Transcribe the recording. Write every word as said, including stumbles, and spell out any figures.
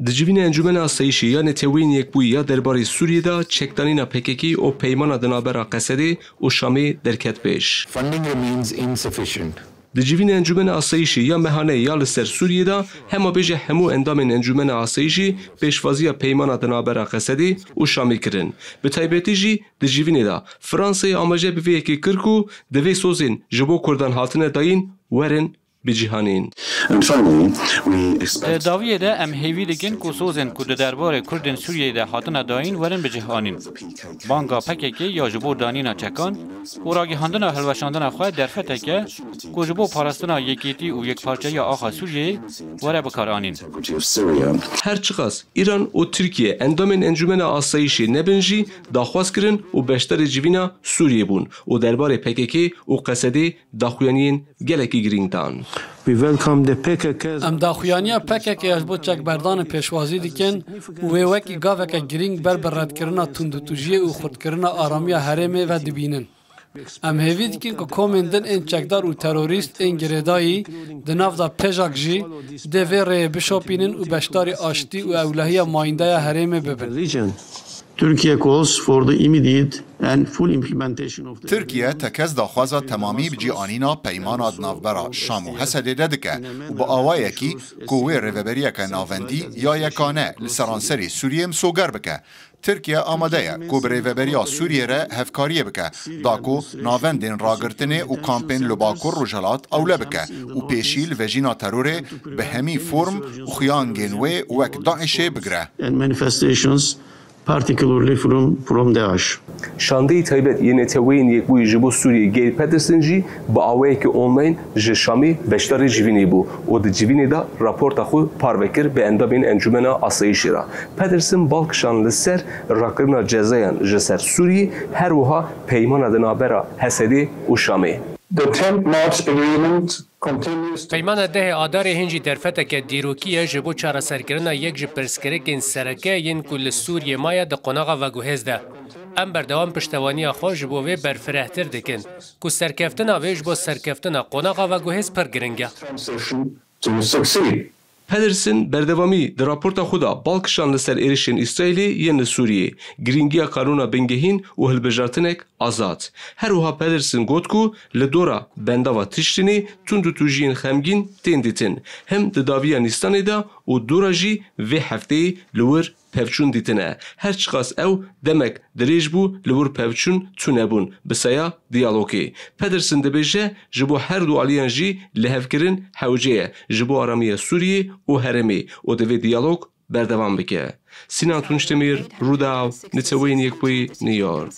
Di civîna Encûmena Asayîşê ya Neteweyên Yekbûyî ya derbarê Sûriyê de çekdanîna P K K û peymana di navbera Qesedê û Şamê derket pêş. Funding remains insufficient. Di civîna Encûmena Asayîşê ya mehaneyê ya li ser Sûriyê de hema bêje hemû endamên Encûmena Asayîşê pêşwaziya peymana di navbera Qesedê û Şamê kirin. Bi taybetî jî di civînê de Fransayê amaje bi vê yekê kir ku divê sozên ji bo Kurdan hatine dayîn werin bicihanîn. And finally, we expect Di dawiyê de em hêvî dikin ku sozên ku di derbarê Kurdên Sûriyeyê de hatine dayîn werin bicihanîn. Banga P K K ya ji bo danîna çekan û ragihandina hilweşandina xwe derfeteke ku ji bo parastina yekîtî û yekparçeyiya axa Sûriyeyê were bikaranîn. Integrity of Syria. Her çiqas Îran û Tirkiye endamên Encûmena Asayîşê nebin jî daxwaz kirin û beşdarê civîna Sûriyê bûn û derbarê P K K û Qesedê daxuyaniyên gelekî girîng dan. We welcome the P K K. Em daxuyaniya P K K ya ji bo çekberdanê pêşwazî dikin û wê wekî gaveke girîng ber bi redkirina tundûtûjiyê û xurtkirina aramiya herêmê ve dibînin. Em hêvî dikin ku komên din ên çekdar û terorîst ên girêdayî di nav de pêjak jî dê vê rêyê bişopînin û beşdarî aştî û ewlehiya mayînde ya herêmê bibin. Region. Turkey calls for the immediate and full implementation of the Tirkiye tekez daxwaza temamî bi cî anîna peymana di navbera Şam û Hesedê de dike û bi awayekî ku wê rêveberiyeke navendî ya yekane li seranserê Sûriyê misoger bike. Tirkiye amade ye ku bi rêveberiya Sûriyê re hevkariyê bike, da ku navendên ragirtinê û kampên li Bakur Rojhelat ewle bike û pêşî li vejîna terorê bi hemî form û xiyangên wê wek DAIŞê bigire. And manifestations, particularly from, from DAIŞ. Şandeyî taybet yê Neteweyên Yekbûyî ji bo Sûriyê Geir Pedersen jî bi awayekî online ji Şamê beşdarî civînê bû û di civînê de raporta xwe parve kir bi endamên Encûmena Asayîşê re. Pedersen bal kişand li ser rakirina cezayan ji ser Sûriyê, her wiha peymana di navbera Hesedê û Şamê. The tenth March agreement continues to Peymana dehê Adarê hîn jî derfeteke dîrokî ye ji bo çareserkirina yek ji pirsgirêkên sereke yên ku li Sûriyê maye di qonaxa veguhêz de. Em berdewam piştevaniya xwe ji bo vê berfirehtir dikin ku serkeftina vê ji bo serkeftina qonaxa veguhêz pir giring e. Transition to succeed. Pedersen berdewamî di raporta xwe de bal kişand li ser êrişên Îsraîlê yên li Sûriyê, girîngiya qanûna bingehîn û hilbijartinek azad. Her wiha Pedersen got ku li dora bendava tiştînê tundûtûjiyên xemgîn tên dîtin, him di dawiya Nîsanê de û dora jî vê hefteyê li wir pevçûn dîtine. Her çiqas ew demek dirêj bû li wir pevçûn çûnebûn bi saya diyalogê. Pedersen dibêje, ji bo her du aliyan jî lihevkirin hewce ye ji bo aramiya Sûriyê û herêmê û divê diyalog berdewam bike. Sinan Tunçdemir, Rûdaw, Neteweyên Yekbûyî, New York.